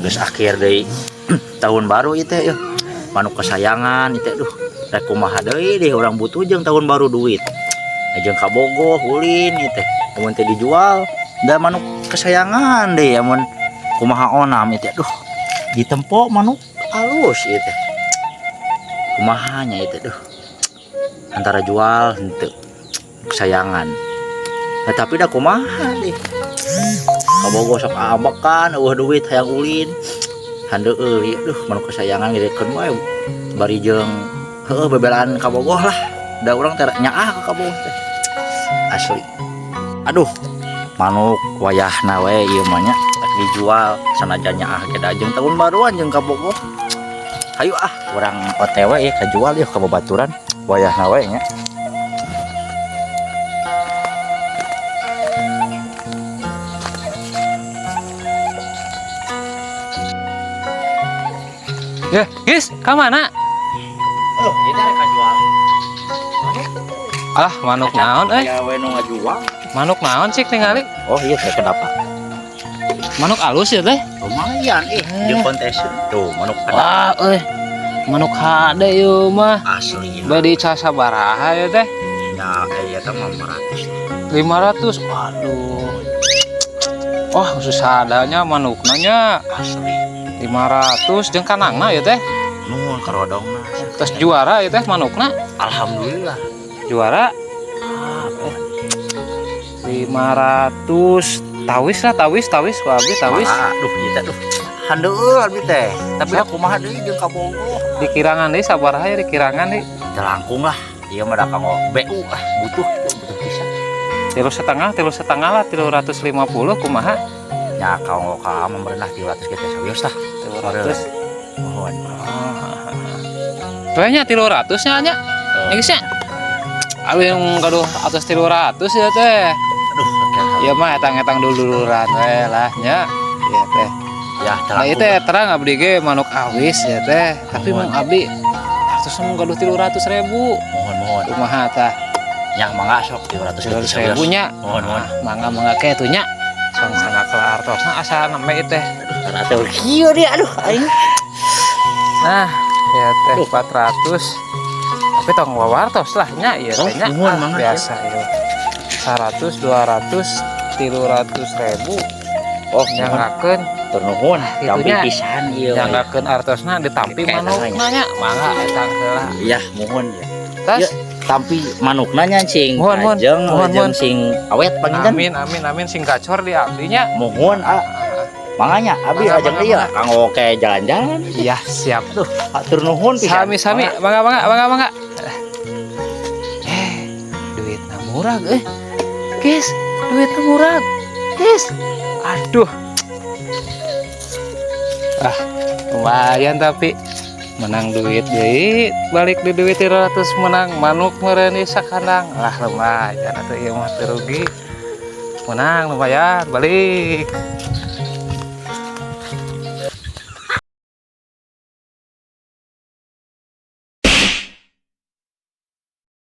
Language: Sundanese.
Geus akhir deui tahun baru ieu teh yeuh. Manuk kesayangan ieu teh, duh. Rek kumaha deui deh, urang butuh jeung tahun baru duit. Jeung kabogoh ulin ieu teh. Mun teh dijual da manuk kesayangan deh, amun kumaha onam ieu teh, duh. Ditempo manuk alus ieu teh. Kumaha nya ieu teh, duh. Antara jual henteu kesayangan. Nah, tapi dah kumaha deh. Kabogoh sok ambekan eueuh duit hayang ulin. Handeueul euy, duh, manuk kesayangan gedekeun wae bari jeung heueuh bebelaan kabogoh lah. Da urang teh nyaah ka kabogoh teh. Asli. Aduh, manuk wayahna we ieu mah nya rek dijual sanajan nyaah ge da jeung tahun baruan jeung kabogoh. Hayu ah, urang OTW ieu kajual ieu ka babaturan wayahna we nya. Ya, guys, ka mana? Oh, ieu teh rek kajual. Ah, manuk naon euy? Ya we nu ngajual. Manuk naon cik tingali? Oh iya teh, kenapa? Manuk alus ya teh? Lumayan ih, jeung kontes tuh manuk ada. Wah, euy. Manuk hade ieu mah. Asli. Bade sabaraha ya teh? Ya, eh, eta mah 500. 500. Waduh. Wah, khusus adanya manukna nya. Asli. 500 jeung kanangna ya teh. Nuhun karodongna. Terus juara ya teh manukna? Alhamdulillah. Juara. Ah, 500 tawis lah, tawis, tawis ku abdi tawis. Aduh, ieu teh duh. Handeueul abdi teh. Tapi aku kumaha deui jeung kabogoh. Dikirangan deui sabaraha ya dikirangan deui? Teu langkung lah. Ieu mah da kanggo BU ah, butuh butuh pisan. 3,5, 3,5 lah, 350 kumaha? Ya kanggo ka merenah 300 ge teh sawios tah. 300. Mohon. Kayaknya 300 nya nya. Ya geus nya. Aduh, yang gaduh atas 300 ya teh. Aduh, oke. Ya mah etang-etang dululuran we lah nya. Ya teh. Ya, Nah, ieu teh terang abdi ge manuk awis ya teh. Tapi Mohon. mau abdi atas mau gaduh 300.000. Mohon, mohon. Kumaha tah? Ya mangga sok 300 ge teh sawios. 300.000 nya. Mohon, mohon. Ah, mangga mangga ke atuh nya. Sang sangga kelar artosna asa nembe ieu teh. Karena teh kieu dia, aduh aing. Nah, ya teh Duh. 400. Tapi tong wawartos lah nya ieu teh nya. Nuhun, Ah, mangga, biasa ieu. 100, 200, 300.000. Oh, Nyanggakeun, tur nuhun. Tampi Itunya. pisan ieu. Nyanggakeun artosna ditampi Kayak manukna nya. Mangga etang heula. Iya, mohon ya. Tas. Ya, tampi manukna nya cing. Mohon, mohon. Ajeng, Mohon, ajeng mohon. sing awet panginten. Amin amin amin, sing gacor di abdi nya. Mohon ah. Manganya abi Mangga, ajeng mangga, deui mangga. Kanggo ke jalan-jalan. Iya, siap. Aduh, atur nuhun pisan. Sami sami, mangga mangga mangga mangga. Eh, duitna murah eh. Guys, duitna murah. Guys. Aduh. Ah, lumayan tapi menang duit deui, balik di duit 300, menang manuk meureun ieu sakandang. Lah, lumayan atuh ieu mah, teu rugi. Menang lumayan balik.